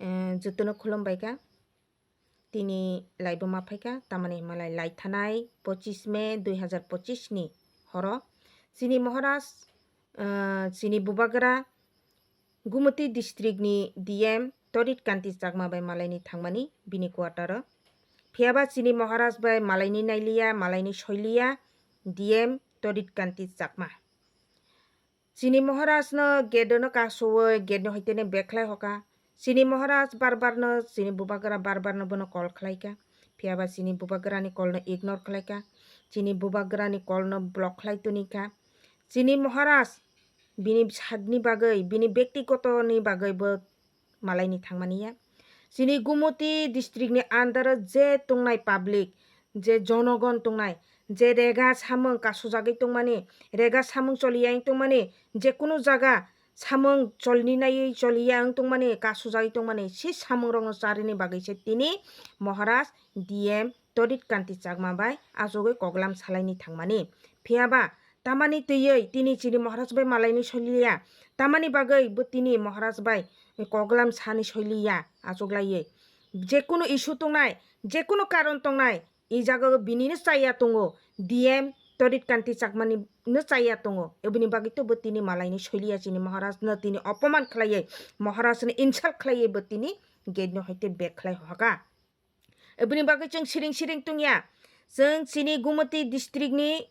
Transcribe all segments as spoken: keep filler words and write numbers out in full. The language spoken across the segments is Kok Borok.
Eh, jotono khulumbai kha. Tini laibo ma phaikha, tamani hwnmalai lai thanai pochis May dui hazar pochis ni horo. Chini Maharaj, eh, chini bubagra Gumoti district ni D M Torit Kanti Chakma bai malaini thangmani bini quarter o. Phiyaba chini Maharaj bai malaini nailiya, malaini soiliya D M Torit Kanti Chakma. Chini Maharaj no gate no kasowi gate no hoitene bag khlai hoka. Chini Maharaj bar bar no, chini bubagra bar bar no bono call khlai kha. Phiyaba chini bubagra ni call no ignore khlai kha. Chini bubagra ni call no block khlai toni kha. Chini Maharaj bini sakni bagwi, bini bektigoto ni bagwi bo malaini thangmani ya. Chini Gumoti district ni under o je tongnai public, je jonogon tongnai, je rega samung kasujagwi tongmani, rega samung choliya wng tongmani, je kunu jaga samung cholni naiwi choliya wng tongmani, kasujagwi tongmani, si samung rokno charini bagwi se tini Maharaj D M Torit Kanti Chakma bai achugwi koklam salaini thangmani. Phiyaba tamani twiwi tini chini Maharaj bai malaini soiliya, tamani bagwi bo tini Maharaj bai koklam sani soiliya achuklaiwi. Jekunu issue tongnai, jekunu karon tongnai, i jaga o bini no chaya tongo, D M Torit Kanti Chakmani no chaya tongo. Eboni bagwi to bo tini malaini soiliya chini Maharaj no tini opoman khlaiwi, Maharaj no insult khlaiwi bo tini gate no hoite bag khlai hoka. Eboni bagwi chwng siring siring tongya. Chwng chini Gumoti district ni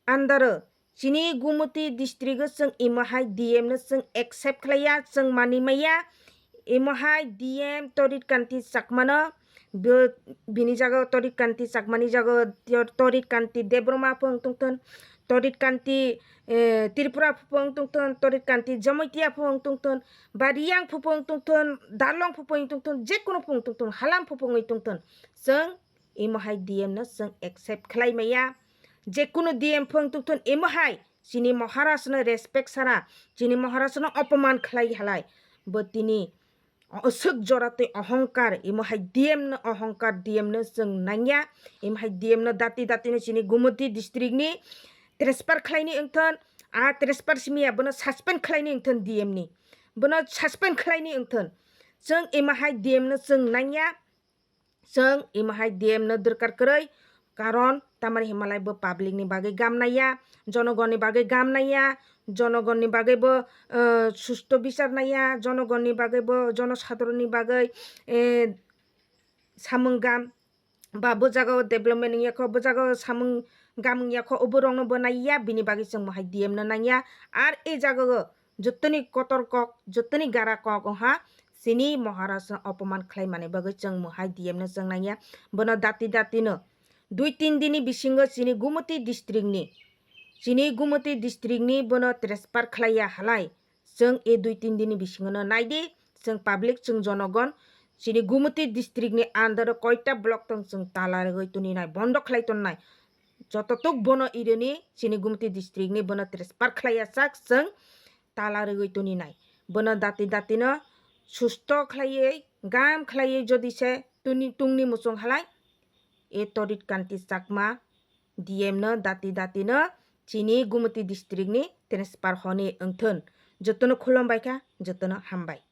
under o, chini Gumoti district o chwng imo hai D M no chwng accept khlaiya, chwng mani maya. Imo hai D M Torit Kanti Chakma no, bo-, bini jaga o Torit Kanti Chakmani jaga o Tor-, Torit Kanti Debbarma phung tongthun, Torit Kanti, eh, Tripura phung tongthun, Torit Kanti Jamatia phung tongthun, ba Riyang phung tongthun, Darlong phung tongthun, jekunu phung tongthun, halam phung tongthun. Chwng imo hai D M no chwng accept khlai maya. Jekunu D M phung tongthun imo hai chini Maharaj no respect sara, chini Maharaj no opoman khlai halai. Bo tini aswk jora tei ohongkar, imo hai D M no ohongkar, D M no chwng nangya, imo hai D M no dati dati no chini Gumoti district ni transfer khlaini wngthun, a transfer simiya bono suspend khlaini wngthun D M ni. Bono suspend khlaini wngthun. Chwng imo hai D M no chwng nangya, chwng imo hai D M no dorkar kwrwi, karon tamani himalai bo public ni bagwi gam naiya, jonogon ni bagwi gam naiya, jonogon ni bagwi bo, eh, susto bichar naiya, jonogon ni bagwi bo, jonosadharon ni bagwi, eh, samung gam ba bo jaga o development wngya kho, bo jaga o samung gam wngya kho, oborok no bo naiya, bini bagwi chwng bo hai D M no nangya. Ar e jaga o jottoni kotor kok, jottoni gara kok wngha chini Maharaj no opoman khlai mani bagwi chwng mohai D M no chwng nangya. Bono dati dati no dui tin dini bisingo chini Gumoti district ni, chini Gumoti district ni bono transfer khlaiya halai. Chwng e dui tin dini bisingo no naidi, chwng public, chwng jonogon, chini Gumoti district ni under o koita block tong chwng tala rwgwi toni nai, bondo khlai ton nai. Jototuk bono irini chini Gumoti district ni bono transfer khlaiya sak chwng tala rwgwi toni nai. Bono dati dati no susto khlaiwi, gam khlaiwi jodi se tuni tungni muchung halai, e Torit Kanti Chakma D M no dati dati no chini Gumoti district ni transfer honi wngthun. Jotono khulumbai kha, jotono hambai.